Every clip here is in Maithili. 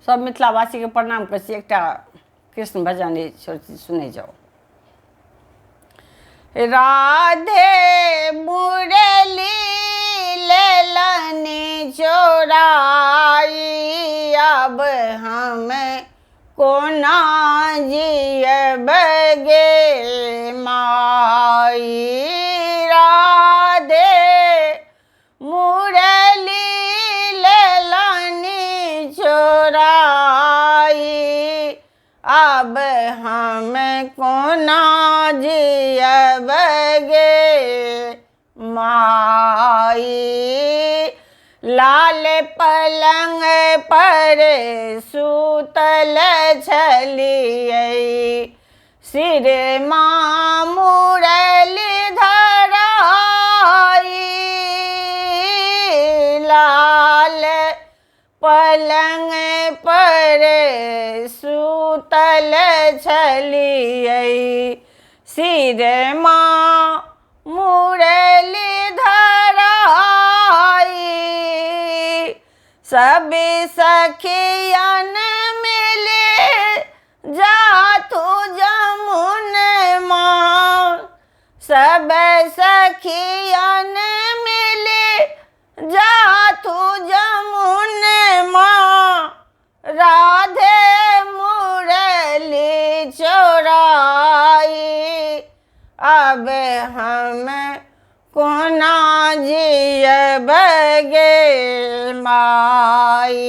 सब मिथिलावासीके प्रणाम करै छी। एकटा कृष्ण भजन अछि, सुनै जाउ। राधे मुरली लेलनि चोराई, अब हम कोना जियब गे माई। राधे मुरली लेलनि चोराई, अब हम कोना जियब गे माई। लाल पलंग पर सुतल छलियै, सिर माँ मुरली धराई। लाल पलंग पर सुतल छलियै, सिर माँ मुरली धराई। सब सखियन मिले जातु जमुन माँ, सब सखियन मिले जातु जमुन माँ। राधे मुरली चोराई, अब हम कोना जियब गे माई।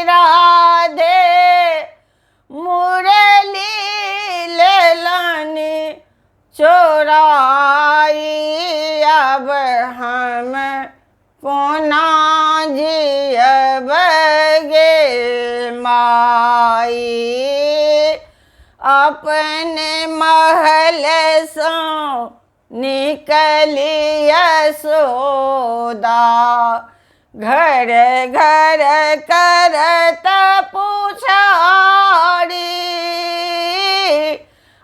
राधे मुरली लेलनि चोराई, अब हम कोना जियब गे माई। अपने महल सँ निकलिय सोदा, घर घर करत पुछारी।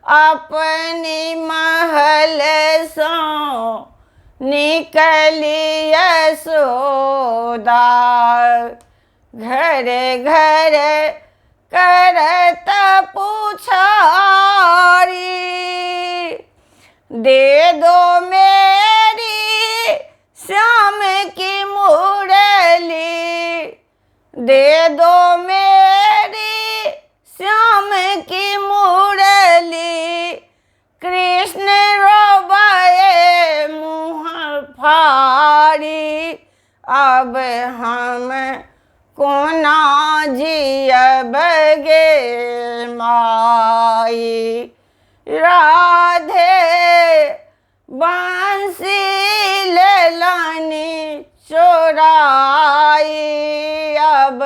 अपने महल सँ निकलिय सोदा, घर घर करत पुछारी। दे दो मेरी श्याम की मुरली, दे दो मेरी श्याम की मुरली। कृष्ण रोबे मुँह फारी, अब हम कोना जियब गे माई। राधे बंसी लेलनि चोराई, अब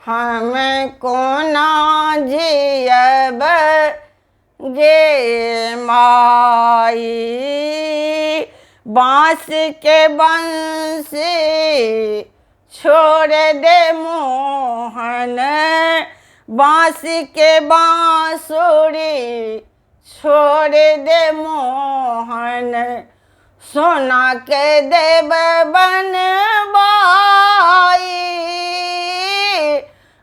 हम कोना जियब गे माई। बाँस के बंसी छोड़ दे मोहन, बाँस के बाँसुरी छोड़ दे मोहन। सोना के देव बनबाई,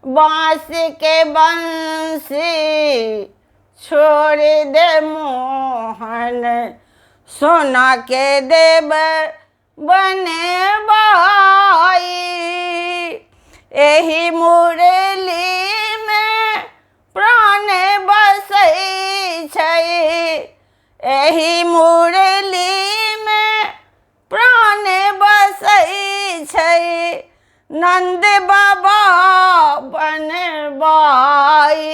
बाँस के बंसी छोड़ दे मोहन। सोना के देव बनबाई, एही मुरली में प्राण बसै छै। एही मुरली में प्राण बसै छै, नंद बाबा बनबाई।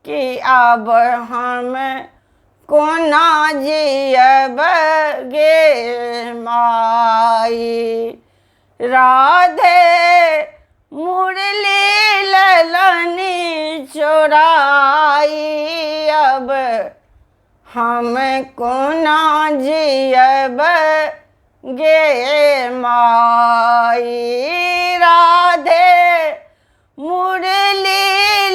कि अब हम कोना जियब गे माई। राधे मुरली लेलनि चोराई, अब हम कोना जियब गे माई। राधे मुरली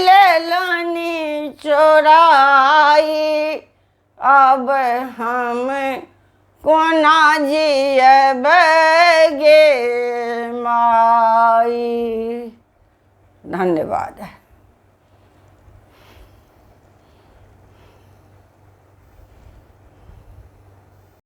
लेलनि चोराई, अब हम कोना जियब गे माई। धन्यवाद।